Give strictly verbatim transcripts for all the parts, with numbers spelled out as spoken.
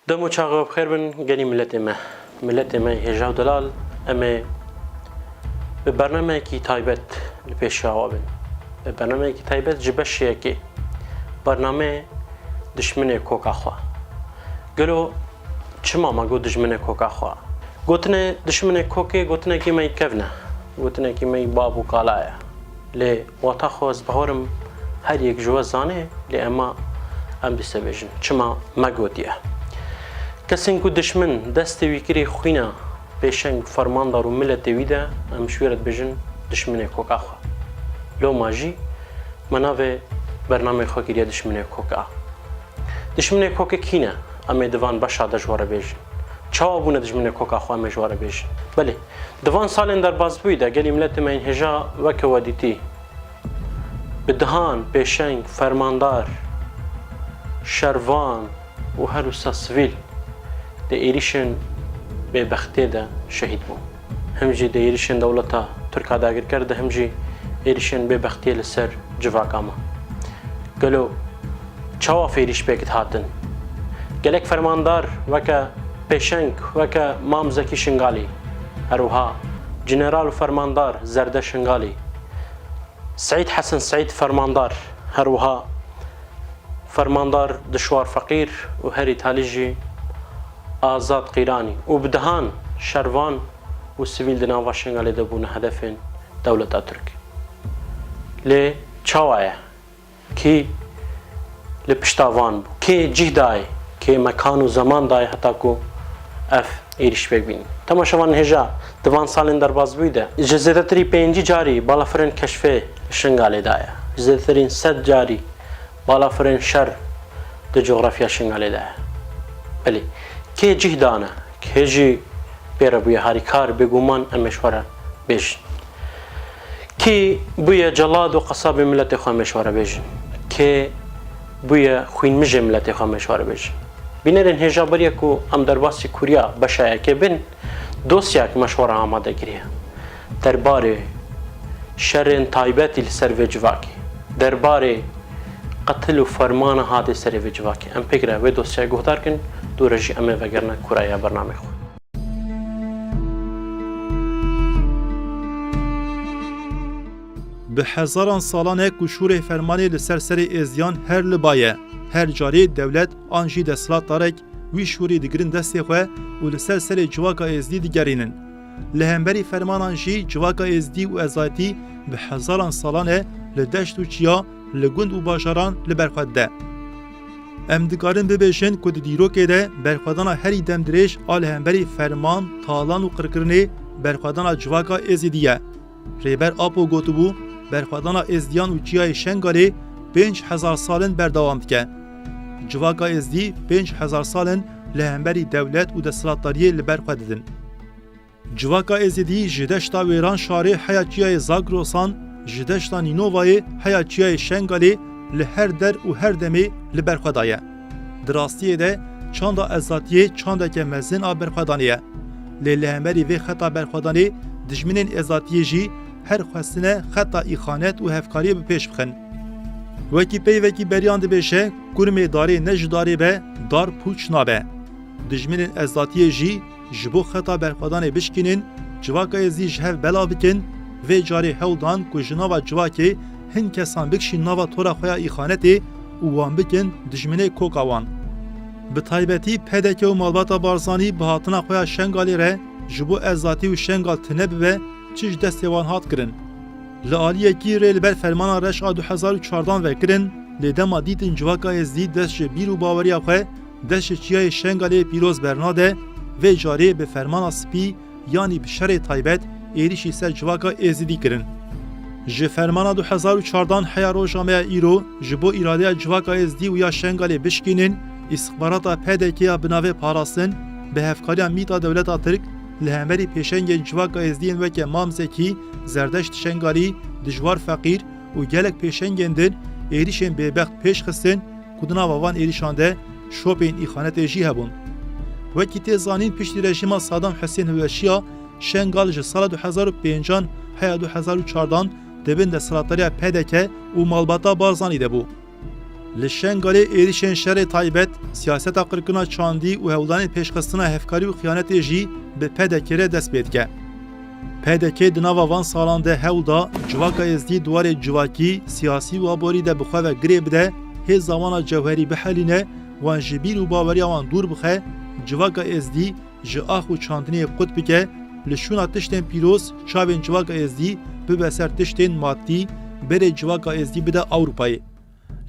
Dem û çaxa we bi xêr bin, genî miletê me. Miletê me hêja û delal, em ê bi bernameyekî taybet li pêşiya we bin. Bi bernameyekî taybet ji beşê yekê. Bernameyê Dijminê Koka Xwe. Gelo çima me got Dijminê Koka Xwe? Gotinê Dijminê Kokê gotinekî me yî kevn e. Gotinekî me yî bab û kala ye. Lê wata xwe ez bawerim her yek ji we zanê, lê ema em dîse bêjin çima me gotiye. Kesên ku dijmin destê wî kirî xwîna pêşeng, fermandar û miletê wî de, em ji wê re dibêjin dijminê koka xwe. Loma jî me navê bernamê xwe kiriye Dijminê Koka. Dijminê kokê kî ne? Em ê di van beşa de ji we re bêjin. Çawa bûne dijminê koka xwe, em ê ji we re bêjin. Belê, di van salên derbasbûyî de gelî miletê me yên hêja weke we dîtî bi dihan pêşeng, fermandar, şervan û her wisa sivîl di êrîşên bêbextiyê de şehîd bû. Him jî di êrîşên dewleta Tirka dagirker de, him jî êrîşên bêbextiyê li ser civaka me. Gelo çawa fêrîş pêk dihatin? Gelek fermandar weke pêşeng, weke Mam Zekî Şingalî, her wiha Cineral û Fermandar Zerde Şingalî, Seîd Hesen Seîd Fermandar, her wiha Fermandar Dişwar Feqîr û herî talî jî Azad Qîranî û bi dehan şervan û sivîl di nava Şingalê de bûne hedefên dewleta Tirk. Lê çawa ye? Kî li pişta van bû? Kê cih dayê? Kê mekan û zeman dayê heta ku ev êrîş pêk bînin? Temaşevanên hêja, di van salên derbasbûyî de ji zêdetirî pêncî carî balafirên keşfê li Şingalê daye. Ji zêdetirîn sed carî balafirên şer di cografya Şingalê de ye. Belê, kê cih dane, kê jî pê re bûye harîkar, bêguman em ê ji we re bêjin. Kê bûye celad û qesabê miletê xwe, em ê ji we re bêjin. Kê bûye xwînmijê miletê xwe, em ê ji we re bêjin. Bînerên hêja, beriya ku em derbasî kûriya beşa yekê bin, dosyayek me ji we re amade kiriye. Derbarê şerên taybetî li ser vê civakê, derbarê qetil û fermana hatê serê vê civakê. Em pêk re vê dosyayê guhdar kin, dû re jî em ê vegerine kûraya bernamê xwe. Bi hezaran salan e ku şûrê fermanê li ser serê êzdiyan her li ba ye. Her carê dewlet an jî desthilatdarek wî şûrî digirin destê xwe û li ser serê civaka êzdî digerînin. Li hemberî fermanan jî civaka êzdî û ezayetî bi hezaran salan e li deşt û çiya, li gund û bajaran li ber xwe dide. Em dikarin bibêjin ku di dîrokê de berxwedana herî demdirêj a li hemberî ferman, talan û qirkirinê berxwedana civaka êzidî ye. Rêber Apo gotibû, berxwedana êzdiyan û çiyayê Şengalê pênc hezar sal in berdewam dike. Civaka êzdî pênc hezar sal in li hemberî dewlet û desthilatdariyê li ber xwe didin. Civaka êzidî ji deşta Wêranşarê heya çiyayê Zagrosan, ji deşta Nînovayê heya çiyayê Şengalê li her der û her demê li ber xwe daye. Di rastiyê de çanda ezatiyê çandeke mezin a berxwedanê ye. Lê li hemberî vê xeta berxwedanê dijminên ezatiyê jî her xwestine xeta îxanet û hevkariyê bi pêş bixin. Wekî peyvekî beriyan dibêje, kurmê darê ne ji darê be, dar pûç nabe. Dijminên ezatiyê jî ji bo xeta berxwedanê bişkînin, civaka êzî ji hev belav bikin, vê carê hewl dan ku ji nava civakê hin kesan bikişîn nava tora xwe ya îxanetê û wan bikin dijminê koka wan. Bi taybetî P D K û malbata Barzanî bi hatina xwe ya Şengalê re ji bo ezatî û Şengal tune bibe, çi ji destê wan hat kirin. Li aliyekî rê li ber fermana reş a du hezar û çardan vekirin, lê dema dîtin civaka êzdî dest ji bîr û baweriya xwe, dest ji çiyayê Şengalê pîroz bernade, vê carê bi fermana spî, yanî bi şerê taybet, êrîşî ser civaka êzidî kirin. Ji fermana du hezar û çardan heya roja me ya îro, ji bo îradeya civaka êzdî û ya Şengalê bişkînin, îstixbarata P D K ya bi navê Parastin, bi hevkariya mîta dewleta Tirk, li hemberî pêşengên civaka êzdiyên weke Mam Zekî, Zerdeşt Şengalî, Dijwar Feqîr û gelek pêşengên din êrîşên bêbext pêş xistin ku di nava van êrîşan de şopên îxanetê jî hebûn. Wekî tê zanîn, piştî rejîma Sadam Husên hilweşiya, Şengal ji sala du hezar û pêncan heya du hezar û çardan di bin desthilatdariya P D K û malbata Barzanî de bû. Li Şengalê êrişên şerê taybet, siyaseta qirkirina çandî û hewldanên pêşxistina hevkarî û xiyanetê jî bi P D K re dest pê dike. P D K di nava van salan de hewl da civaka êzdî di warê civakî, siyasî û aborî de bi xwe ve girê bide, hêza wan a cewherî bihelîne, wan ji bîr û baweriya wan dûr bixe, civaka êzdî ji ax û çandiniyê qut bike, li şûna tiştên pîroz çavên civaka êzdî bibe ser tiştên madî, berê civaka êzdî bide Ewropayê.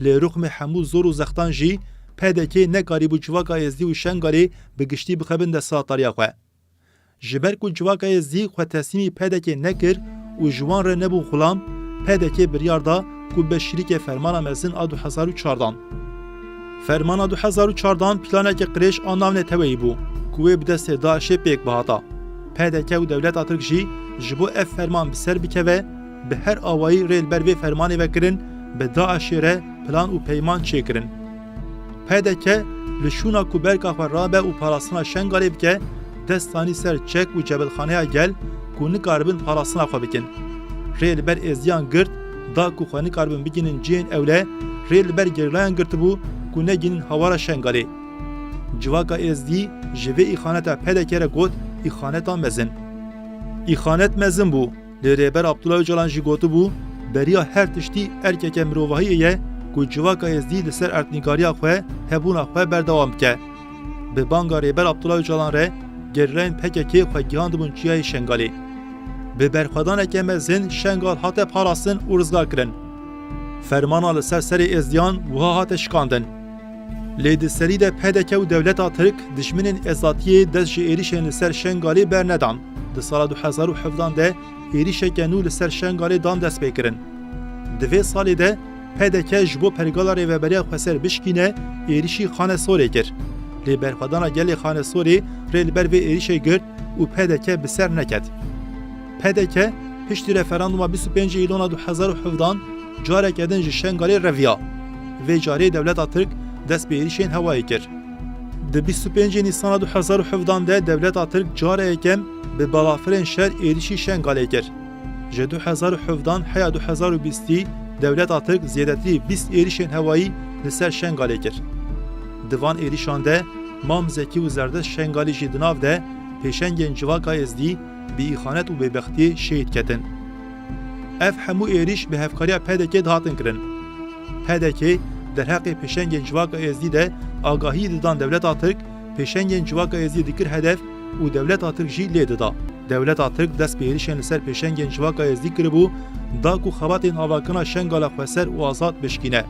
Lê rixmê hemû zor û zextan jî P D K nekarîbû civaka êzdî û Şengalê bi giştî bixe bin desthilatdariya xwe. Ji ber ku civaka êzdî xwe teslîmî P D K nekir û ji wan re nebû xulam, P D K biryar da ku be şirîkê fermana mezin a du hezar û çardan. Fermana du hezar û çardan planeke qirêj a navneteweyî bû ku wê bi destê DAIŞê pêk bihata. P D K û dewleta Tirk jî ji bo ev ferman bi ser bikeve, bi her awayî rê li ber vê fermanê ve kirin, bi DAIŞê re plan û peyman çêkirin. P D K li şûna ku berka xwe rabe û parastina Şengalê bike, dest danî ser çek û cebilxaneya gel ku nikaribin parastina xwe bikin. Rê li ber êzdiyan girt, da ku xwe nikaribin bigihînin cihên ewle, rê li ber gerîlayan girtibû ku negihînin hawara Şengalê. Civaka êzdî ji vê îxaneta P D K re got îxaneta mezin. Îxanet mezin bû. Lê Rêber Abdullah Ocalan jî gotibû, beriya her tiştî erkeke mirovahiyê ye ku civaka êzdî li ser erdnîgariya xwe, hebûna xwe berdewam bike. Bi banga Rêber Abdullah Ocalan re gerîlayên P K K xwe gihandibûn çiyayê Şengalê. Bi berxwedaneke mezin Şengal hate parastin û rizgar kirin. Fermana li ser serê êzdiyan wiha hate şikandin. Lê di serî de P D K û dewleta Tirk dijminên êzatiyê dest ji êrişên li ser Şengalê bernedan. Di sala du hezar û hevdan de êrişeke nû li ser Şengalê dan destpêkirin. Di vê salê de P D K ji bo pergala rêveberiya xweser bişkîne, êrişî Xanesorê kir. Lê berxwedana gelê Xanesorê rê li ber vê êrişê girt û P D K bi ser neket. P D K piştî referanduma bîst û pêncê Îlona du hezar û hevdan careke din ji Şengalê reviya. Vê carê dewleta Tirk dest bi êrişên hewayê kir. Di bîst û pêncê Nîsana du hezar û hevdan de dewleta Tirk cara yekem bi balafirên şer êrişî Şengalê kir. Ji du hezar û hevdan heya du hezar û bîstî dewleta Tirk zêdetirî bîst êrişên hewayî li ser Şengalê kir. Di van êrişan de Mam Zekî û Zerdeşt Şengalî jî di nav de pêşengên civaka êzdî bi îxanet û bêbextiyê şehîd ketin. Ev hemû êrîş bi hevkariya P D K dihatin kirin. P D K derheqê pêşengên civaka êzdî de agahiyî didan dewleta Tirk, pêşengên civaka êzdî dikir hedef û dewleta Tirk jî lê dida. Dewleta Tirk dest bi êrîşên li ser pêşengên civaka êzdî kiribû, da ku xebatên avakirina Şengala xweser û azad bişkîne.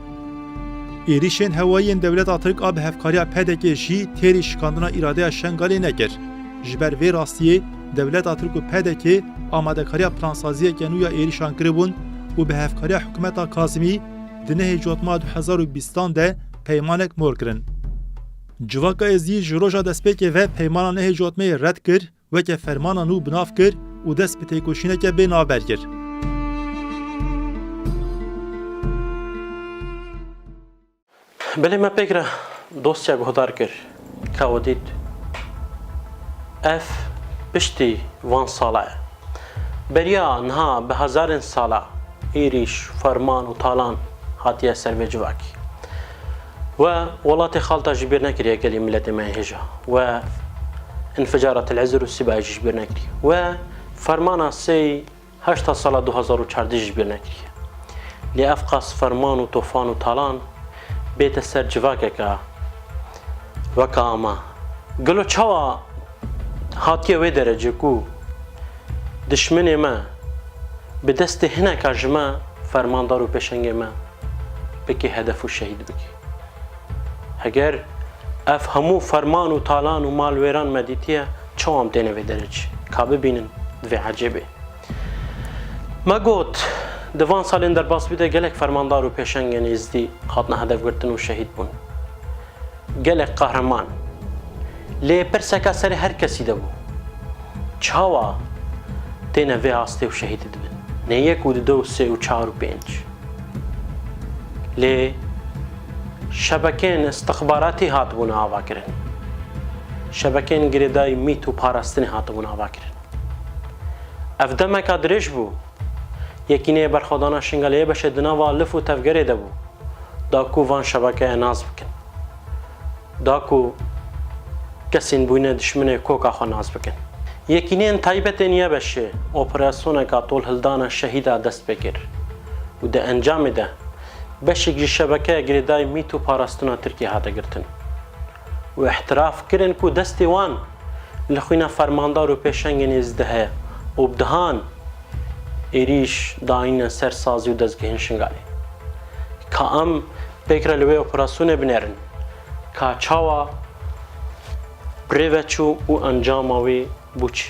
Êrîşên hewayî yên dewleta Tirk a bi hevkariya P D K jî têrî şikandina îradeya Şengalê nekir. Ji ber vê rastiyê, dewleta Tirk û P D K amadekariya plansaziyeke nû ya êrîşan kiribûn û bi hevkariya hikûmeta Kazimî di nehê Cotmeha du hezar û bîstan de peymanek mor kirin. Civaka Êzidî ji roja destpêkê ve peymana nehê Cotmeyê red kir, weke fermana nû bi nav kir û dest bi têkoşîneke bê navber kir. Belê me pêk re dosya guhdar kir, ka we dît ev piştî van sala ye. Beriya niha bi hezarên sala êrîş, ferman û talan hatiye ser vê civakî. We welatê xalta ji bîr nekiriye, gelî miletê me yê hêja. We înficara Til Izir û Sîbayê jî ji bîr nekiriye. We fermana sê heşta sala du hezar û çardeh ji bîr nekiriye. Lê ev qas ferman û tofan û talan bête ser civakeke weka ama. Gelo çawa hatiye wê derece ku dişmenê me bi destê hineka ji me fermandar û pêşengê me bike hedef û şehîd bike? Heger ev hemû ferman û talan û malwêran me dîtiye, çawa em têne vê derecê? Ka bibînin, divê ecêbê. Me got, di van salên derbasbûyî de gelek fermandar û pêşengên êzdî hatine hedefgirtin û şehîd bûn. Gelek qehreman. Lê pirseka serê her kesî de bû. Çawa têne vê astê û şehîd dibin? Ne yek û du û sê û çar û pênc. Lê şebekeyên istixbaratî hatibûne avakirin. Şebekeyên girêdayî mît û parastinê hatibûne avakirin. Ev demeka dirêj bû. Yekîneyê Berxwedana Şingalê yê beşê di nava lif û tevgerê de bû. da ku van şebekeya nas bikin, da ku kesên bûyne dişminê koka xwe nas bikin. Yekîneyên taybetên YBŞ'ê operasyoneka tolhildana şehîda dest pê kir û di encamê de beşek ji şebekeya girêdayî mît û parastina Tirkiyê hate girtin û îtiraf kirin ku destê wan li xwîna fermandar û pêşengên êzdî heye û bi dehan êrîş dayîne ser sazî û dezgehên Şingalê. Ka em pêk re li wê operasyonê binêrin, ka çawa bi rê ve çû û encama wê bû çi?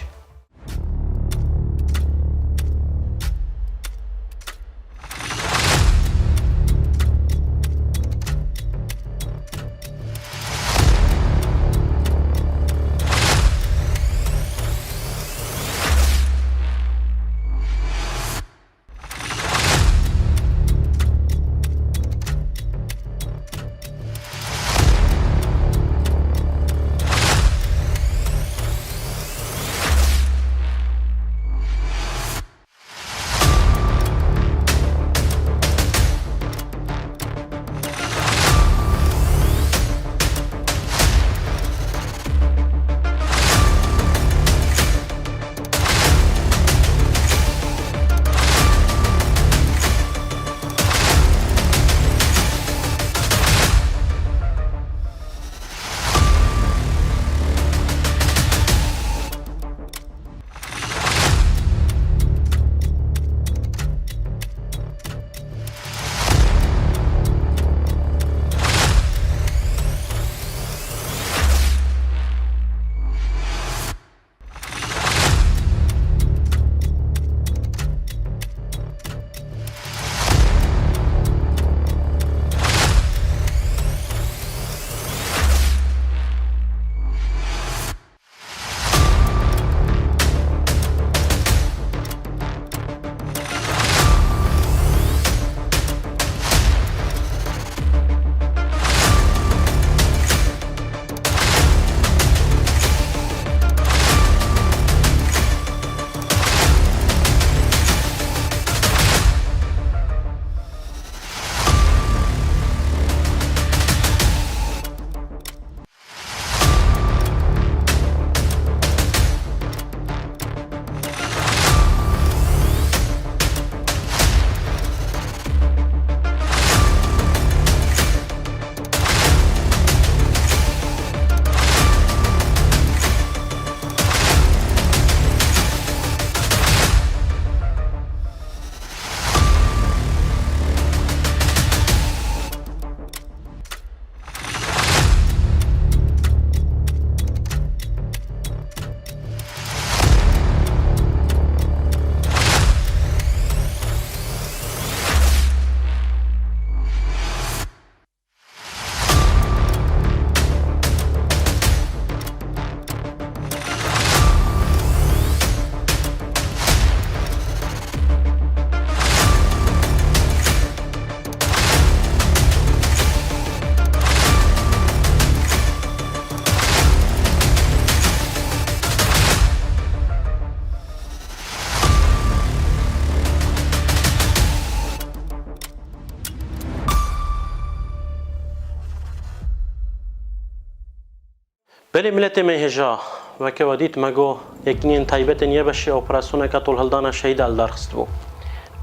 Belê miletê me hêja, weke we dît me got, yekîneyên taybetên YBŞ'ê operasyoneke tolhildana şehîda li dar xistibû.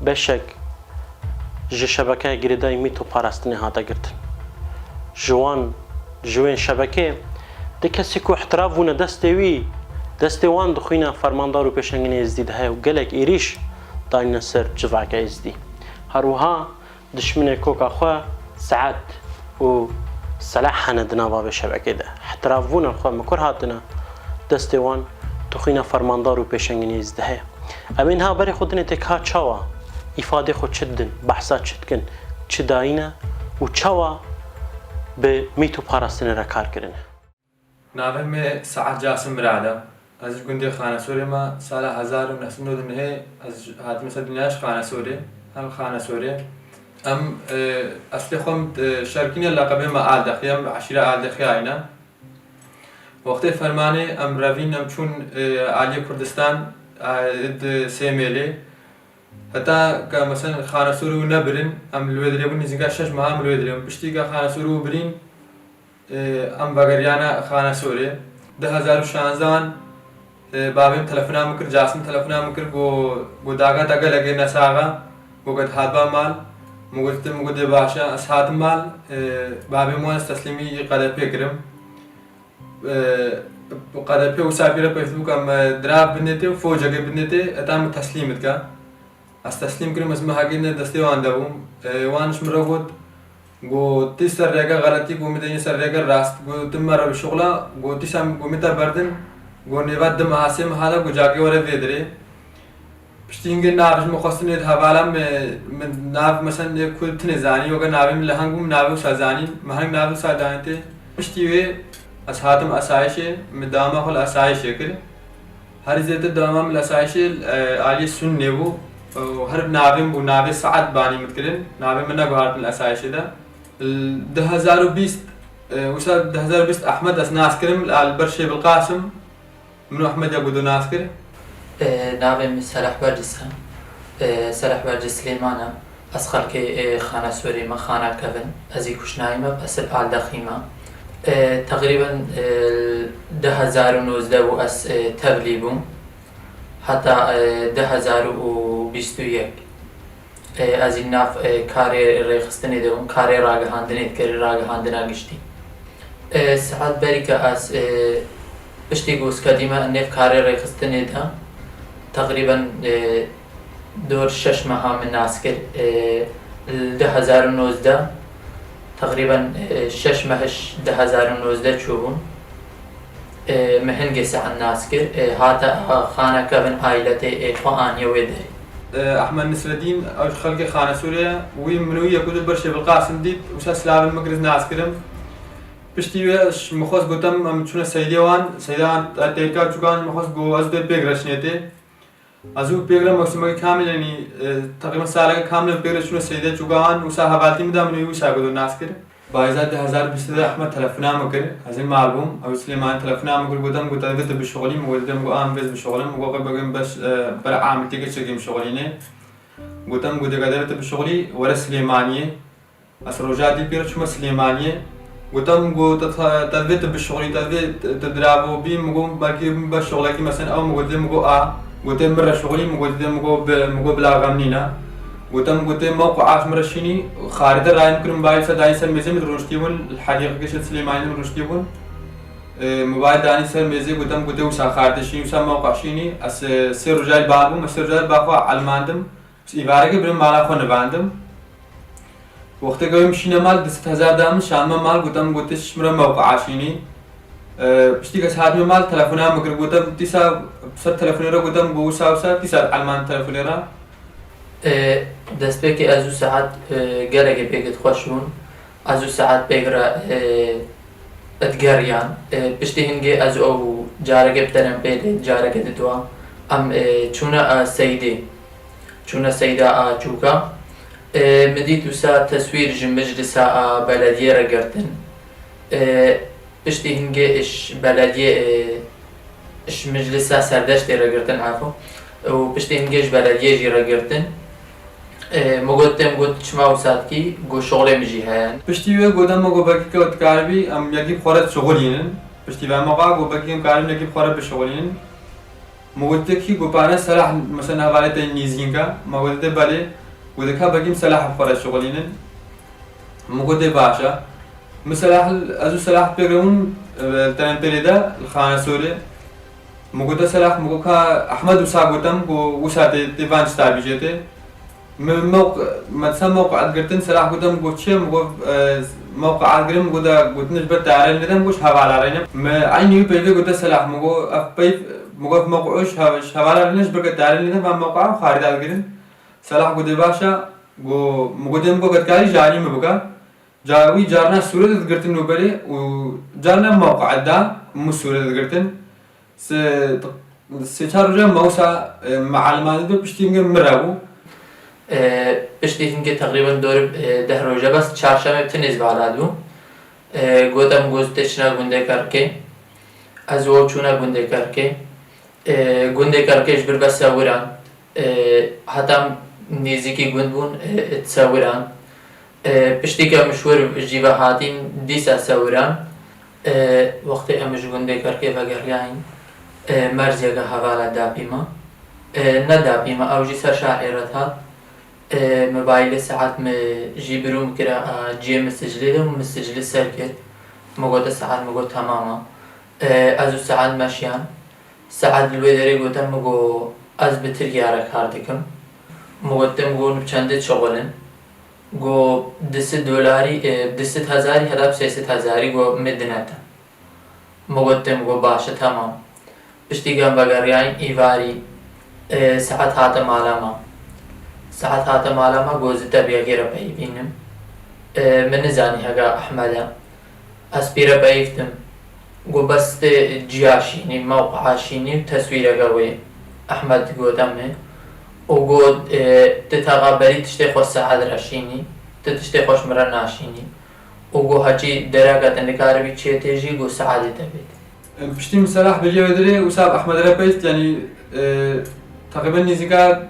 Beşek ji şebekeya girêdayî mît û parastinê hate girtin. Ji wan, ji wên şebekê, di kesî ku îtiraf bûne destê wî, destê wan di xwîna fermandar û pêşengên êzdî de heye û gelek êrîş dayîne ser civaka êzdî. Her wiha dişminê koka xwe Sead û Selah hene di nava vê şebekê de. Îtiraf bûne xwe mikur hatine destê wan di xwîna fermandar û pêşengên êzdî de heye. Em ê niha berê xwe dinê tê ka çawa îfadê xwe çi didin, behsa çi dikin, çi dayîne û çawa bi mît û parastinê re kar kirine. Navê me Sead Casim Mirad e. Ez ji gundê Xanesorê me. Sala hezar û neh sed û nod û nehê ez ji, hatime ser dinyayê ji Xanesorê. Em Xanesorê. Em, e, eslê xwe em, e, Şerkî ne, leqebê me Aldexî, em eşîra Aldexî ayne. Wextê fermanê em revîn, em çûn, e, aliyê Kurdistan, e, di Sêmêlê. Heta ke, meselen, Xanesorê û nebirin, em li wê dirê bûn, nêzîka şeş meha em li wê dirê bûn. Piştî ke Xanesorê û birîn, e, em vegeriyane Xanesorê. Du hezar û şanzdehan, e, bavê min telefona min kir, Casim telefona min kir, got, got, "Daga te gelekê nesax e." Got, "Ket hatba mal." Min got, "Min got dê baş e." Ez hatim mal, e, bavê min ez teslîmî Q D P kirim. E, Q D P wisa pê re peyv bû ke me dirav bidinê tê û focekê bidinê tê, heta min teslîm dike. Ez teslîm kirim, ez mehekê ne destê wan de bûm. E, wan ji min re got, got, "Tî ser rêke xeletî, got, min de yî ser rêke rast." Got, "Tu mere bişuxla." Got, "Tî ser, got, min te berdin." Got, "Nêva du meha, sê meha de, got, cakê were vê dirê." Piştî hingê nav ji min xwestin ê di hevala min, min nav, meselen, ê ku tinê zanî, weke navê min leheng bû, min navê wisa zanîn, min hing navê wisa dayên tê. Piştî wê ez hatim esayişê, min dewama xwe li esayişê kir. Herî zêde dewama min li esayişê, e, aliyê Sunnê bû. Û her navê min bû, navê Sead banî min dikirin. Navê min neguhartin li esayişê de. Li du hezar û bîst, e, wisa du hezar û bîst Ehmed ez nas kirim, li, li ber Şêbil Qasim. Min û Ehmed ya ku tu nas kir? E, navê min Seleh Bercis e. E, Seleh Bercis Silêman e. Ez xelkê, e, Xanesorê me, Xana Kevin. Ez ê kuşnayî me, ez li Aldexî me. E, teqrîben, e, du hezar û nozdeh bû ez, e, tevlî bûm. Heta, e, du hezar û bîst û yek. E, ez jî nav, e, karê rêxistinê de bûm, karê ragihandinê dikirim, ragihandina giştî. E, saet berî ke ez, e, piştî ku ez ketîme nêv karê rêxistinê de, teqrîben, e, dor şeş meha min nas kir. E, li du hezar û nozdeh, teqrîben, e, şeş meh ji du hezar û nozdeh çûbûm. E, min hingê saet nas kir, e, hate, a, Xana Kevin ailetê, e, xwe aniye wê derê. E, Ehmed Nisredîn, ew ji xelkê Xanesorê ye. Wî min û wî yek û du ber Şêbil Qasim dît, wisa silavên min kir, ez nas kirim. Piştî wê ji min xwest, gotim, em çûne seydê wan, seyda wan, e, têrka çûkan ji min xwest, got, ez dê pêk re çinê tê. Ez û pêk re mewsimekî kamil, yanî, e, teqrîben saleke kamil em pêk re çûne seydê çûka wan, wisa hevaltî min da, min û wî wisa got, nas kir. Payîza du hezar bîst de Ehmed telefona min kir, ez ê mal bûm, ew Silêmanî telefona min kir, gotem, got, "Te divê tu bişuxulî?" Min got, "Divê." Min got, "A, min divê ez bişuxulim." Min got, "Qe begim beş, e, ber amîteke çirkî bişuxulînê." Gotem, got, "Ka divê tu bişuxulî, were Silêmaniyê." Ez roja dî pê re çûme Silêmaniyê. Gotem, got, "Te, te, te divê tu bişuxulî, te divê tu, tu diravo bî." Min got, "Belkî min be şuxulekî, meselen, ew." Min got, "Divê." Min got, "A." Got, "Tê min re şuxulî." Min got, "Divê." Min got, "Bi, min got bila xem nîne." Gotem, got, "Tê mewqia ji min re şînî, xarîte rayê min kir, mobaylê wisa dayî ser mêzê, min rûniştî bûn, li hedîqekê ji Silêmaniyê min rûniştî bûn. E, mobayl danî ser mêzê, gotem, got, "Tê wisa xarîte şînî, wisa mewqia şînî." Ez, e, sê roja li ba bûm, ez sê roja li ba xwe elmandim. Îvareke birim mala xwe nivandim. Wextê ke wê min şîne mal, du sed hezar da min, şandime mal, gotem, got, "Tê ji min re mewqia şînî." E, piştî ke ez hatime mal, telefona min kir, gotem, dîsa ser telefonê re, gotem, got, "Wisa, wisa", dîsa elman telefonê re. E, destpêkê ez û saet, e, gelekê pêkê xweş bûn. Ez û saet pêk re, e, digeriyan. E, piştî hingê ez û ew carekê bi tenê pê dê, carekê didwa. Em, e, çûne, e, seydê. Çûne seyda a çûka. E, min dît wisa teswîr ji meclisa a belediyê re girtin. E, piştî hingê ji belediyê, e, ji meclisa Serdeştê re girtin, efo. Û piştî hingê ji belediyê jî re girtin. E, min got, tê, min got, çima wisa dikî? Got, şoxlê min jî heye. Piştî wê gotem, min got, belkî ke dikaribî, em yekî bi xwe re dişuxulînin. Piştî vê mewqeya got, belkî em karibin yekî bi xwe re bişuxulînin. Min got, tê kî? Got, pane Selah, mesela, hevalê te nîzînk e. Min got, tê, belê. Got, dika belkî em Selah bi xwe re dişuxulînin. Min got, tê, baş e. Min Selah, ez û Selah pêk re bûn, e, li tenê pêlê de, li Xanesorê. Min got, Selah, min got, ka Ehmed wisa gotem, got, wisa tê, tê van tişta bîjê tê. Min mewq-, me dîsa mewqia digirtin, Selah gotem, got, çi ye? Min got, e, mewqia digirin, min got, de gotin ji ber teyarê nêdem, got, ji hevala re ne. Min eynî wî peyvê gote Selah, min got, ev peyv, min got, mewqia ji hev-, ji hevala re ne, ji ber ke teyarê nêdem, van mewqia xarî da digirin. Selah gote, baş e, got, min gote, min got, ke dikarî ji alî min bike. Ca-, wî carna sûre de digirtin nûberê û carna mewqia da min sûre de digirtin. Se-, sê çar roja me wisa, e, me elmandibû, piştî hingê min re bû. E, piştî hingê teqrîben dorib, e, deh roja bes çarşemê bi tinê ez vala dibûm. E, gotem, got, tê çûna gundê Kerkê. Ez û ew çûna gundê Kerkê. E, gundê Kerkê ji bir besa wiran, e, heta Nêzîkî gund bûn, e, e, Sewiran. E, piştî ke em ji wir jî ve hatîn, dîsa Sewiran. E, wextê em ji gundê Kerkê vegeriyayîn, e, merziyeke hevala dapî me. E, ne dapî me, ew jî ser şarê re dihat. E, mobaylê saet min jî birûm kira, a, cihê min sicilê de û min sicilî ser kir. Min gote saet, min got, "Temam e." E, ez û saet meşiyan. Saet li wê derê gote, min got, "Ez bi Tirkiye re kar dikim." Min got, "Te min got bi çendê dişixulin?" Got, "Du sed dolarî, e, du sed hezarî heta bi sê sed hezarî." Got, "Min dine te." Min got, "Te min got baş e, temam." Piştî ke em vegeriyayîn îvarî, e, saet hate mala me. Saet hate mala me, got, "Ez ê te bi yekê re peyivînim." E, min nizanî hega Ehmed e. Ez pî re peyivtim. Got, "Bes tê ciya şînî, mewqia şînî û teswîreke wê." Ehmed gote min û got, "E, tu teqa berî tiştê xwe saet re şînî, tu tiştê xwe ji min re naşînî." Û got, "Heçî dereke te nikaribî çêtê jî, got, saetê te bêt." Piştî min selah beriya wê dirê, wisa bi Ehmed re peyvt, yanî, e, teqrîben nêzîka,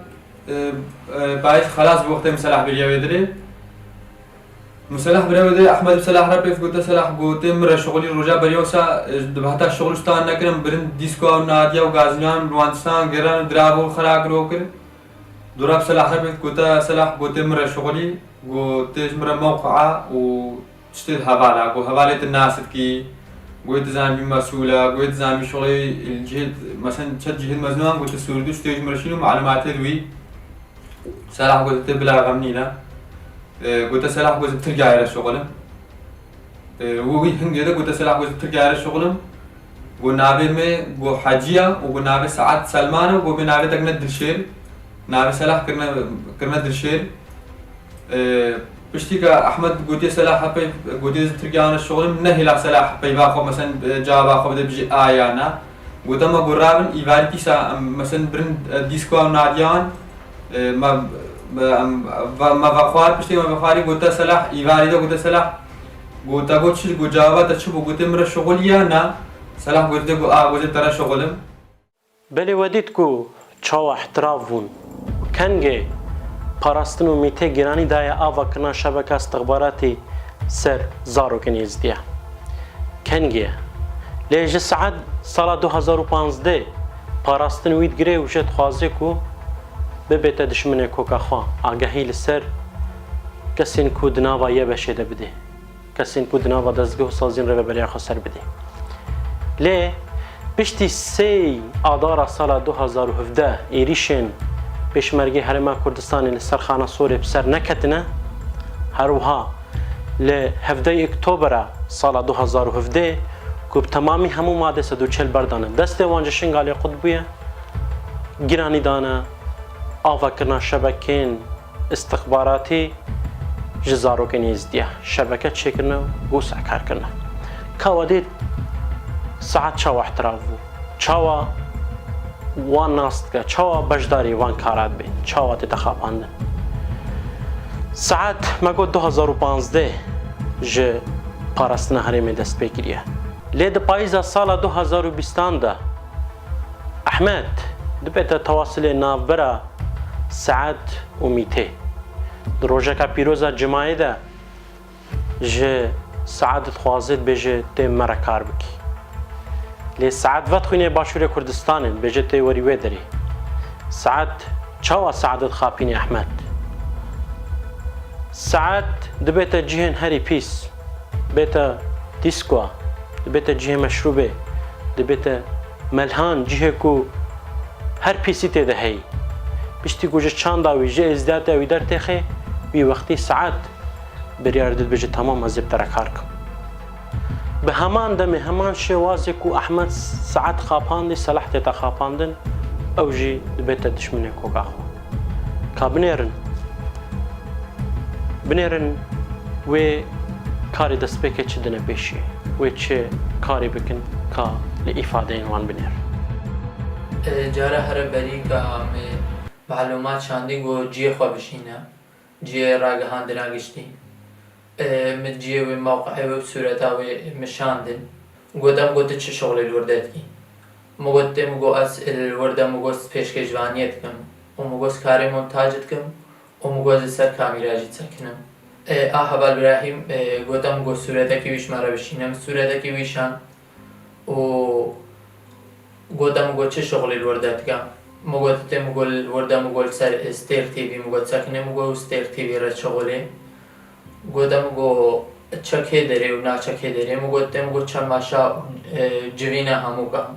e, e, payîz xelas bû wextê min selah beriya wê dirê. Min selah beriya wê dirê, Ehmed bi selah re peyvt, gote selah, got, "Tê min re şixulî roja beriya wisa, e, di heta şixul û stan nekirin, birin dîskoya û nadiya û gazînan, muhandisan, giran û diravo xera kir û kir." Dora bi selah re peyvt, gote selah, got, "Tê min re şixulî." Got, "Tê ji min re mewqia û tiştê hevala." Got, "Hevalê tu nas dikî, got, tu zanî mesûl e, got, tu zanî şixulê cihê, mesela çet cihê meznan, got, tu sûrdû, tiştê ji min re şîn û malûmatê di wî." Selah got, "Tu bila xem nîne." E, got, "Selah, got, Tirkiyeyê re şixulim." E, û wî hingê de got, "Selah, got, Tirkiyeyê re şixulim." Got, "Navê me, got, Heciya û got, navê Saet Selman e û got, bê navê te kirine Dilşêr." Navê Selah kirine, kirine Dilşêr. E, piştî ke Ehmed gotiye Selah hepey, gotiye ez Tirkiye re şixulim, nehêla Selah peyva xwe, mesen, e, cevaba xwe bide, bijî a ya na. Gote me got, "Rabin, îvarî dîsa em, mesen, birin, e, dîskoya û nadiyan, e, me, me, em, ve-, me vexwar, piştî me vexwarî gote Selah, îvarî de gote Selah, got, te got çi, got, cevaba te çi bû?" Gote, "Min re şixul ya na?" Selah gote, got, "A, gote te re şixulim." Belê we dît ku çawa ihtiraf bûn. Kengê parastin û mîtê giranî daye ava kirina şebeka istixbaratî ser zarokên Êzidiya. Kengê. Lê ji Saet sala du hazar û panzdeh parastin wî digire û jê dixwaze ku bibête dişminê koka xwe, agehî li ser kesên ku di nava YBŞ'ê de bidê. Kesên ku di nava dezgeh û saziyên rêveberiya xwe ser bidê. Lê piştî sê Adara sala du hazar û hevdeh êrîşên Pêşmergê Herêma Kurdistanê li ser Xana Sorê bi ser neketine, her wiha li hevdeh Oktobera sala du hazar û hevdeh ku bi temamî hemû madê sed û çel berdane destê wan ji Şingalê qut bûye, giranî dane avakirina şebekên istixbaratî ji zarokên Êzidiya şebeke çêkirine û wisa kar kirine. Ka we dît Saet çawa ihtiraf bû? Çawa wan nas dike? Çawa beşdarî van kara dibê? Çawa tête xapandin? Saet me got du hazar û panzdeh ji parastina herêmê dest pê kiriye. Lê di payîza sala du hazar û bîstan de Ehmed dibête tewasilê navbera Saet û Mîtê. Di rojeka pîroza Cumayê de ji Saet dixwaze dibêje tê me re kar bikî. Lê Saet vedixwîne Başûrê Kurdistanê, dibêje tê werî wê derê. Saet çawa Saet dixapîne Ehmed? Saet dibête cihên herî pîs. Bête dîskoa, dibête cihê meşrûbê, dibête melhan, cihê ku her pîsî tê de heyî. Piştî ku ji çanda wî, ji êzdiyatiya wî dertêxê, wî wextî Saet biryar dide dibêje, "Temam, ez ê bi te re kar kim." Bi heman demê, heman şêwazê ku Ehmed Saet xapandî, Selah tête xapandin, ew jî dibête dişminê koka xwe. Ka binêrin, binêrin wê karê destpêkê çi dine pêşiyê, wê çi karê bikin ka li îfadeyên wan binêrin. E, cara here berî ka me malûmat şandî ku cihê xwe bişîne, cihê ragihandina giştî. E, min cihê wê, mewqeê wê û sûreta wê min şandin. Gote min got, "Tu çi şixulê li wir de dikî?" Min got, tê min got, "Ez li wir de," min got, "pêşkêşvaniyê dikim û," min got, "karê montaj dikim û min got ez li ser kamîra jî disekinim. E, a heval Birahîm, e, gote min got sûretekî wî ji me re bişîne, min sûretekî wî şand û gote min got çi şixulî li wir de dike. Min got tê, min got li wir de, min got li ser, e, Stêr T V, min got sekine, min got Stêr T V re şixulê. Gote min got çi kê derê û naçe kê derê, min got tê, min got çend meşa, e, civîne hemûka.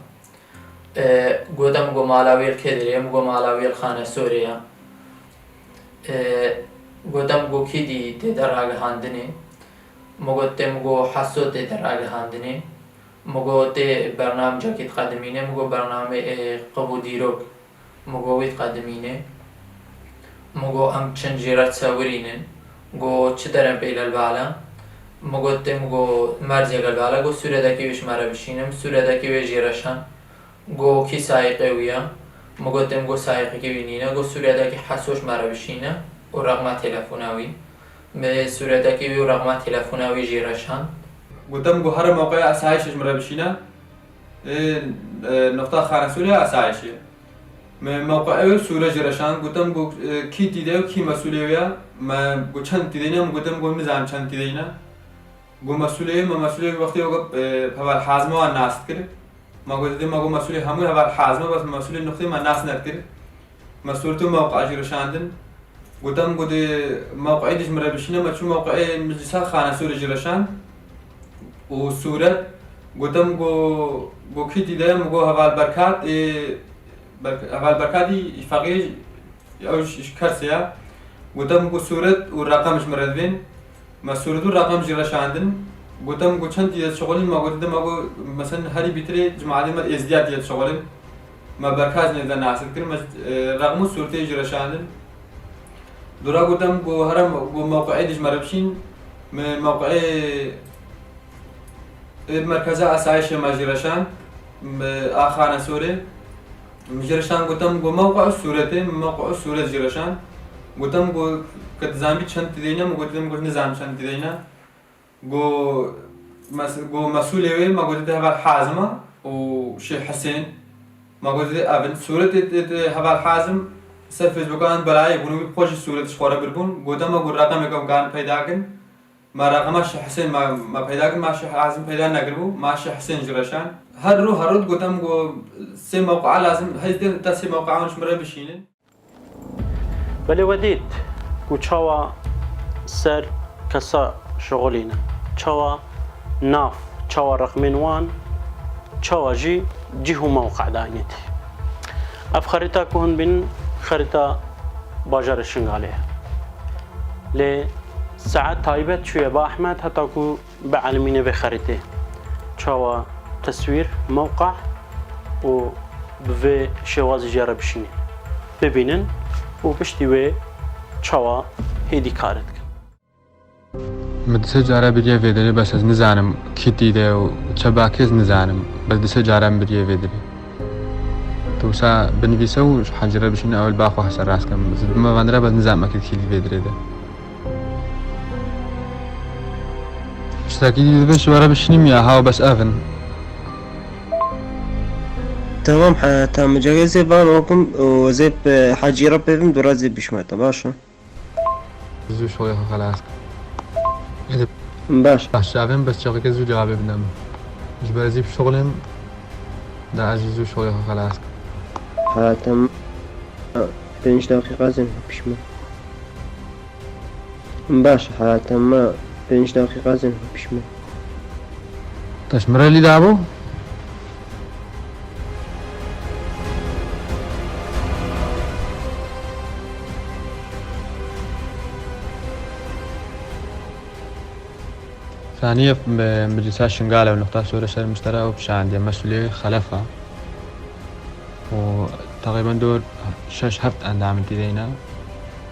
E, gote min got mala wî li kê derê ye, min got mala wî li Xanesorê ye. E, gote min got kî dî tê de ragihandinê? Min got tê, min got Heso tê de ragihandinê. Min got tê bernamcekî diqedimîne, min got bernamê, e, qib û dîrok. Min got wî diqedimîne. Min got em çin jê re çewirînin. Got çi derên pêle li bala? Min got tê, min got merceke li bala, got sûretekî wê ji me re bişîne, min sûretekî wê jê re şand. Got kî sayiqê wî ye? Min got tê, min got sayiqekî wî nîne. Got sûretekî Heso ji me re bişîne û rexma telefona wî. Min sûretekî wî û rexma telefona wî jê re şand. Gote min got here mewqeya esayişê ji min re bişîne. Ê, e, noqta Xanesorê esayişê. Min mewqeê wê sûre jê re şand. Gote min got, e, kî tî de ye û kî mesûlê wê ye? Me got çend tî de ne? Min gote min got nizanim çend tî de ne. Got mesûlê wê, me mesûlê wê wextê weke, e, heval Hazim e wan nas dikir. Me got dê, me got mesûlê hemû heval Hazim e, bes mesûlê noqtê me nas nedikir. Me sûret û mewqeya jê re şandin. Gote min got, ê, mewqeê dî ji min re bişîne, me çû mewqeê meclisa Xanesorê jê re şand. Û sûret, gote min got, got kî tî de ye? Min got heval Berkat, ê, Berk-, heval Berkatî feqîr, ew ji, ji Kersê ye. Gote min got sûret û reqem ji min re divên. Me sûret û reqem jê re şandin. Gote min got çend tî de dişixulîn? Me got dê, me got, meselen herî bîtirê cemaetê me Êzdiya tî de dişixulin. Me Berkatî nêv de nas dikir, me, e, reqem û sûretê jê re şandin. Dora gote min got here me-, got mewqeê dî ji me re bişîn, me mewqeê ê merkeza esayişê me jê re şand, me a Xanesorê. Min jê re şand, gote min got mewqe û sûretê, min mewqe û sûret jê re şand. Gote min got ke dizanbî çend tî de ne? Min got dê, min got nizanim çend tî de ne. Got mes-, got mesûlê wê, me got dê heval Hazim e û Şêx Hisên. Me got dê ev in sûretê tê, tê heval Hazim ser Facebookan belayê bûn û wî bi xwe jî sûret ji xwe re biribûn. Gote me got reqemeke em karin peyda kin. Me reqema Şêx Hisên me, me peyda kir, me Şêx Hazim peyda nekiribû, me Şêx Hisên jê re şand. Her rû, her rû digote min got sê mewqea lazim, hêz dê te sê mewqea ji min re bişînin. Belê we dît ku çawa ser kesa şixulîne, çawa nav, çawa rexmên wan, çawa jî cih û mewqe dayînê tê. Ev xerîta ku hûn bînin, xerîta bajarê Şingalê ye. Lê saet taybet çûye bi Ahmed heta ku bielimîne vê xerîtê. Çawa teswîr, mewqe û bi vê şêwazî jê re bişînî. Bibînin û piştî wê çawa hêdî karê dikin. Min di sê cara biriye vê derê, bes ez nizanim kî tî de û çi bakê, ez nizanim. Bes di sê cara min biriye vê derê. Tu wisa binivîse û ji hecî re bişîne, ew li ba xwe hese rast kim. Ez dibime venre, bes nizanim ekîd kî li vê derê de. Tiştekî dî divê ji we re bişînim ya, ha, bes ev in. Tamam, he, tamam. Cegê zê van okum û zê, e, hecî re pê bim, dûra zê bişmete, baş e. Zû şoya xwe xelas. Baş. Baş, çavên bes çaxeke zû cevabê bidem. Ji ber zî bi şixulê me, da ez zû şoya xwe xelas. Ha, tamam. Pênc deqîqa zên pişme. Baş, ha, tamam. Pênc deqîqa zên pişme. Te ji min re lî dabû? Zanî ev me-, meclisa Şingal e, nokta sore ser miştera û pişandiye, mesûlê Xelef e. û teqrîben dor şeş heft endamên tî de ne.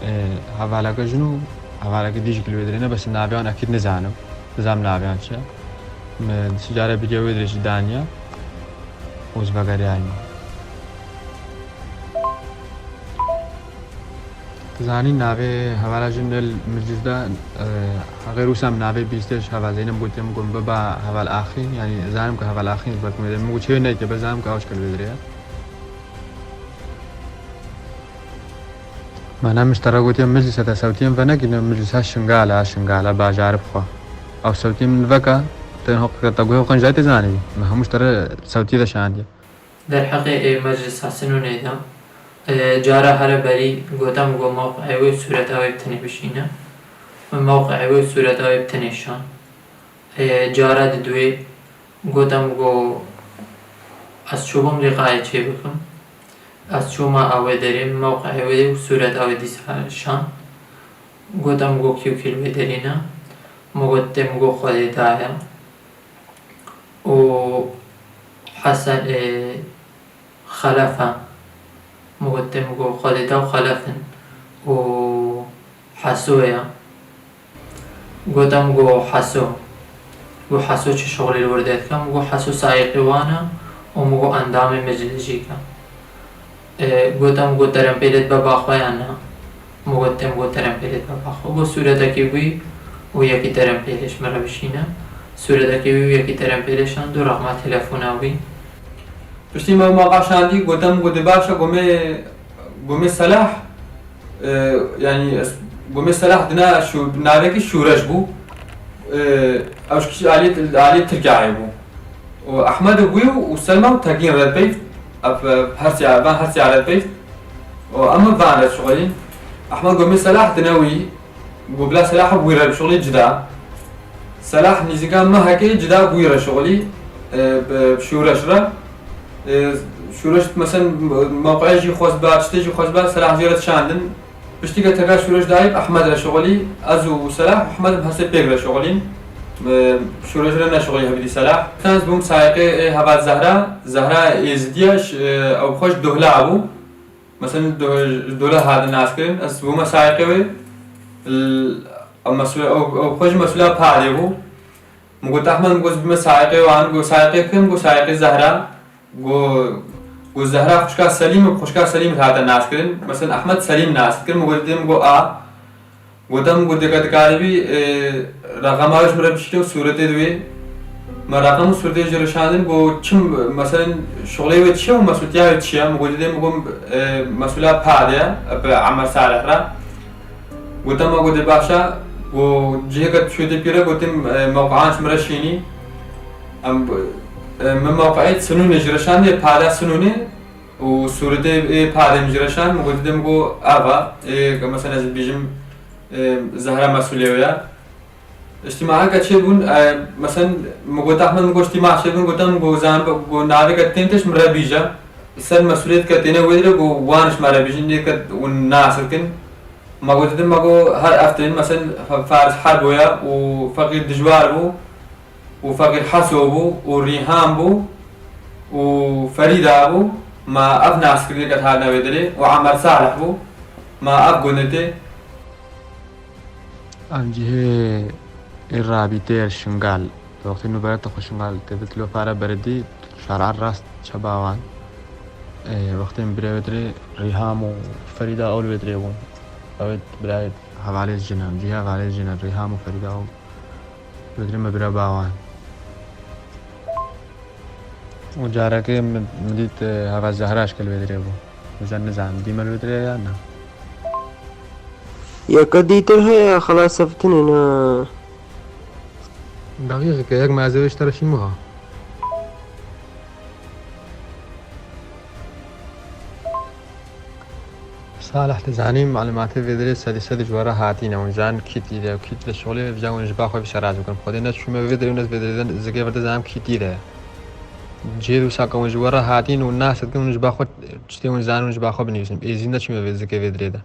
E, hevaleke jin û hevaleke dî jî li wê derê ne, bes naviyan ekîd nizanim. Nizanim naviyan çi. Me di sê cara biriye wê derê jî daniye û ez vegeriyayî me. Zanî navê hevala jin li meclis de, e, xêr wisa min navê bîstê ji heval Zeynep gotiye, min got biba heval Axîn, yanî zanim ku heval Axîn ji ber ku min got çê neyte, bes zanim ku ew ji kel vê derê ye. Me ne min ji te re gotiye meclîsa te sewtiyên venekî, ne meclîsa Şingal e, Şingal e, bajarê bi xwe. Ew sewtiyên min veke, tên hoqîqeta guhê xwe jî tê zanî. Me hemû ji te re sewtiyê de şandiye. Derheqê ê meclisa Sinûnê de, e, cara here berî gote min got mewqeê wê û sûreta wê bi tinê bişîne. Min mewqeê wê û sûreta wê bi tinê şand. E, cara diduwê gote min got ez çûbûm lîqayê çê bikim. Ez çûma ew ê derê, min mewqeê wê û sûreta wê dîsa şand. Gote min got kî û kî li wê derê ne? Min got tê min got Xwedê daye. û Hesen, ê, Xelef e. Min got tê min got Xwedê da û Xelef in û Heso ye. Gote min got Heso. Got Heso çi şixulê li wir derdike? Min got Heso sayiqê wan e û min got endamê meclîs jî ke. E, gote min got terempêlê dibe ba xwe yan na? Min got tê min got terempêlê dibe ba xwe. Got sûretekî wî û yekî terempêlê ji min re bişîne. Sûretekî wî û yekî terempêlê şand û rexma telefona wî. Piştî me mewqa şandî, gote min got dê baş e, gomê, gomê Selah, e, yanî ez, gomê Selah dina şû-, navekî şûreş bû. E, ew ji kî aliyê, aliyê Tirkiyeyê bû. û Ehmed û wî û Selma û Tegîn re peyv, ev, ev her sê, van her sê re peyv. Û em van re şixulîn. Ehmed got min Selah dine wî, got bila Selah wî re şixulî cida. Selah nîzîka mehekê cida wî re şixulî, e, bi şûreş re. E, şûreş, mesen, mewqeê jî xwest ba, tiştê jî xwest ba, Selah jê re şandin. Piştî ke teka şûreş dayî, Ehmed re şixulî, ez û Selah, Ehmed em her sê pêk re şixulîn. Em, şûreş re neşixulî hevîdî Selah. Sen ez bûm sayiqê ê heval Zehra, Zehra Êzidiya, ş-, e, ew xwe ji Dohla bû. Mesela Do-, ji Dohla hatin naskirin, ez bûme sayiqê wê. L-, ew mesûl-, ew, ew xwe ji mesûla padê bû. Min got, Ehmed, min got, bime sayiqê wan, got, sayiqê kim? Got, sayiqê Zehra. Got, got, Zehra xwişka Selîm, xwişka Selîm hate naskirin. Mesela Ehmed Selîm nas dikir, min got, dê min got, a. Gote min got, deka dikaribî, e, reqema wê ji min re bişîne û sûretê di wê. Me reqem û sûretê jê re şandin, got, çi, mesela şixulê wê çi ye û mesûltiya wê çi ye? Min got, dê min got, e, mesûla padê ye, bi Emer Salih re. Gote me, gote baş e, got cihêka tu şûtê pî re, gotim, e, mewqean ji min re şînî. Em, e, min mewqeê Sinûnê ji re şandê, pala Sinûnê û sûretê ê padê min ji re şand, min gote dê min got ev e, ê, ke mesela ez dibêjim, e, Zehra mesûlê wê ye. Îctîmaheke çêbûn, e, mesen, min got, Ehmed, min got, îctîma çêbûn, gote min, got, zan, got, navê ke tên te ji min re bîje. Li ser mesûliyet ke têne wê dire, got, wan ji me re bîjin, nê ke hûn nas dikin. Me got, didin, me got, her ev tên, mesen, Faris Herbo ye û Feqîr Dijwar bû û Feqîr Heso bû û Rîhan bû û Ferîda bû. Me ev nas kirine ke hatine wê dirê û Emer Salih bû. Me ev gunê tê. Em cihê ê rabîtê Şingal, wextê nûbera te xwe Şingal tê bit lo pare beredî, şara rast çeba wan. Ê, wextê min birê wê dirê Rîham û Ferîda ew li wê dirê bûn. Ew ê birayê hevalê jin e, cihê hevalê jin e, Rîham û Ferîda ew li wê dirê me bira ba wan. Û carekê min, min dît, e, heval Zehra ji ke li wê dirê bû. Min zen nizanim, dîme li wê dirê ya na. Yeke dîtir heye, xelas ev tune ne. Daqîqeke yek me ez ê wê ji te re şîn wiha. Salih, tu zanî malûmatê vê dirê sedî sed ji we re hatîne. Hûn jan kî tî de, kî tî de şixulê, vêca hûn ji ba xwe bişeraz bikin. Xwedê neçûme vê dirê û ez vê dirê zikê vir de zanim kî tî de. Cihê wisa ke hûn ji we re hatîn û nas dikin, hûn ji ba xwe tiştê hûn zanin, hûn ji ba xwe binivîsin. Êzî neçûme vê zikê vê dirê de.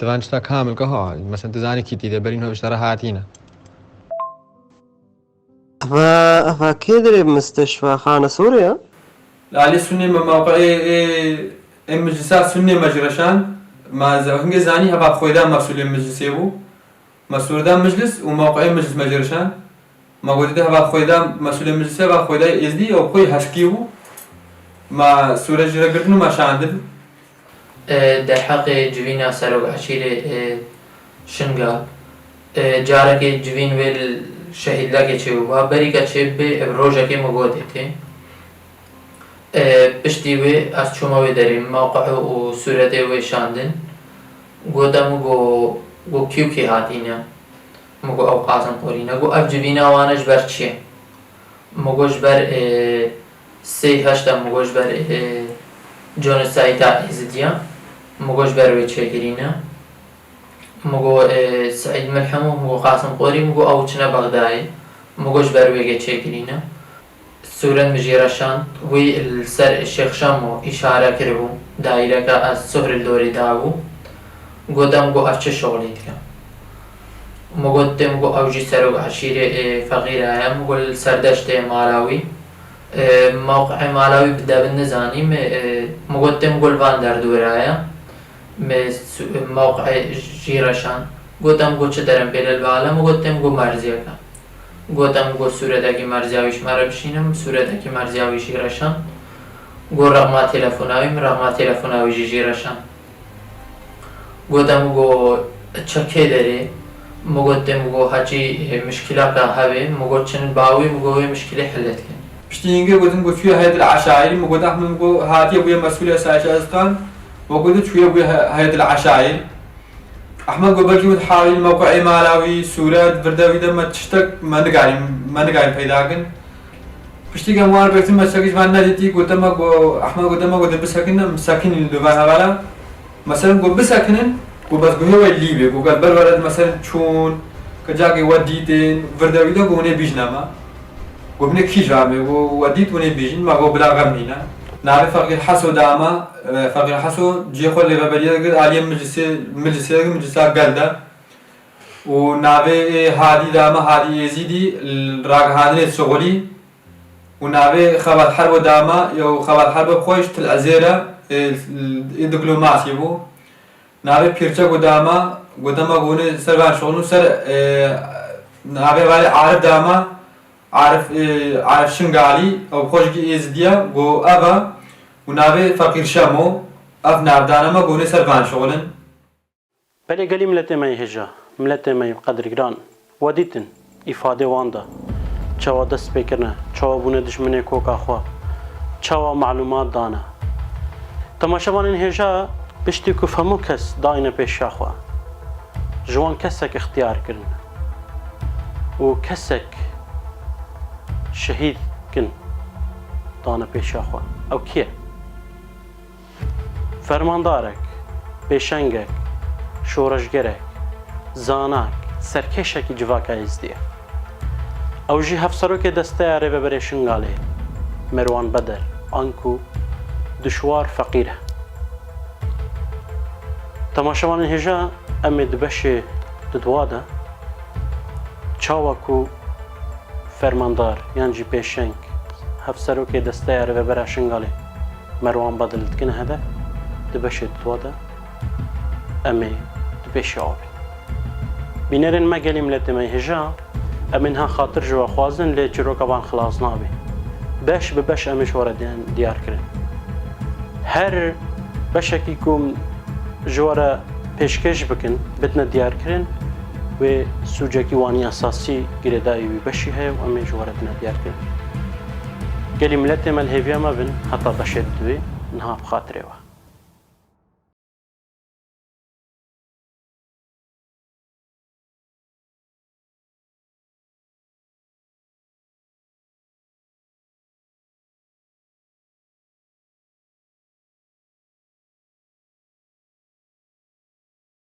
Divan tişta kamil ke ha, mesela tu zanî kî tî de, berî niha ji te re hatîne. Eva, eva kê dirê misteşfa xane Sûriye? Li alî Sûnê me mewqeê ê, ê meclisa Sûnê me ji reşan, ma ze-, hingê zanî heva xwêda mesûlê meclisê bû. Me sûrda meclis û mewqeê meclis me ji reşan. Ma gotî de heva xwêda mesûlê meclisê, heva xwêda Êzdî û xwê Heşkî bû. Ma sûre jî re girtin û ma şandin. E, derheqê civîna serok eşîrê, e, Şingal, e, carekê civîn wê li şehîdlekê çêbûba, berî ke çêbibe, ev rojekê min gotê tê. E, piştî wê ez çûme wê derê, mewqeê û sûretê wê şandin. Gote min got, got kî û kî hatîne? Min got ew Qasim Qorî ne. Got ev civîna wan e ji ber çi ye? Min got ji ber, ê, sê heşt e, min got ji ber, ê, jenosayda Êzidiya, min got ji ber wê çêkirîne. Min got, ê, Seîd Milhim û min got Qasim Qorî, min got ew çine Bexdayê, min got ji ber wê yê çêkirîne. Sûret min jê re şand, wî li ser Şêx Şemo îşare kiribû, daîreke ez Suhr li dorê dabû. Gote min got ev çi şixulî dike? Min got tê, min got ew jî serok eşîrê ê feqîra ye, min got li ser deştê mala wî. Ê, mewqeê mala wî bi devin nizanî, me, ê, min got tê, min got li van derdora ye. Me su-, mewqeê jî re şand. Gote min got çi derem pê li bala, min got tê, min got merziyeke. Gote min got sûretekî merziya wî ji me re bişîne, min sûretekî merziya wî jî re şand. Got rexma telefona wî, min rexma telefona wî jî jê re şand. Gote min got çi kê derê? Min got tê, min got hecî, e, mişkilaka hebe, min got çin ba wî, min got wê mişkilê hille dikin. Piştî hingê gotin got çûye Heyet el Eşaîrî, min got Ehmed, min got hatiye bûye mesûlê Esayişa Ezqan, min got çûye bûye He-, Heyet el Eşaîr. Ehmed got belkî min hawîl mewqeê mala wî, sûret, virde wî de me tiştek me nikarî, me nikarî peyda kin. Piştî ke em wan girtin me tiştekî ji van nedîtî, gote me got, Ehmed gote me got bisekin, em sekinîn li van hevala. Meselen got bisekinin, got bes guhê we lî bê, got gel ber were meselen çûn, ke cakê we dîtin, virde wî de got hûnê bîjne me. Got binê kî ji me, got we dît hûnê bîjin, me got bila xem nîne. Navê Feqîr Heso da me, e, Feqîr Heso cihê xwe li rêveberiya digir, aliyê meclisê, meclisê digir, meclisa gel de. Û navê ê Hadî da me, Hadî Êzîdî, li ragihandinê şixulî. Û navê Xebat Herbo da me, yew Xebat Herbo bi xwe ji Til Ezêr e, ê, ê diplomasî bû. Navê Pîrçe got da me, gote me got hûnê ser van şixulin û ser, e, navê hevalê Arif da me, Arif, e, Arif Şingalî, ew bi xwe jî Êzidî ye, got ev e. Û navê Feqîr Şemo, ev navdana me got hûnê ser van şixulin. Belê gelî miletê me yê hêja, miletê me yê qedirgiran, we dîtin, îfadê wan da, çawa dest pê kirine, çawa bûne dijminê koka xwe, çawa malûmat dane. Temaşevanên hêja, piştî ku hemû kes dayne pêşiya xwe, ji wan kesek ixtiyar kirin û kesek şehîd kin dane pêşiya xwe. Ew kî ye? Fermandarek, pêşengek, şoreşgerek, zanak, serkêşekî civaka Êzdî ye. Ew jî hevserokê Desteya Rêveberê Şingalê, Merwan Beder, anku Duşwar Feqîr e. Temaşevanên hêja, em ê di beşê di dwa de çawa ku fermandar yan jî pêşeng, hevserokê Desteya Rêvebera Şingalê Merwan Badil dikine hedef, di beşê di dwa de em ê di pêşiya wî bin. Bînerên me, gelî miletê me yê hêja, em ê niha xatir ji we xwazin, lê çîroka van xilas nabe. Beş bi beş em ê ji we re diyar kirin. Her beşekî ku ji we re pêşkêş bikin, bidine diyarkirin, wê sûcekî wanî esasî girêdayî wî beşî heye û em ê ji we re dine diyarkirin. Gelî miletê me, li hêviya me bin, heta beşê diduwê, niha bi xatirê we.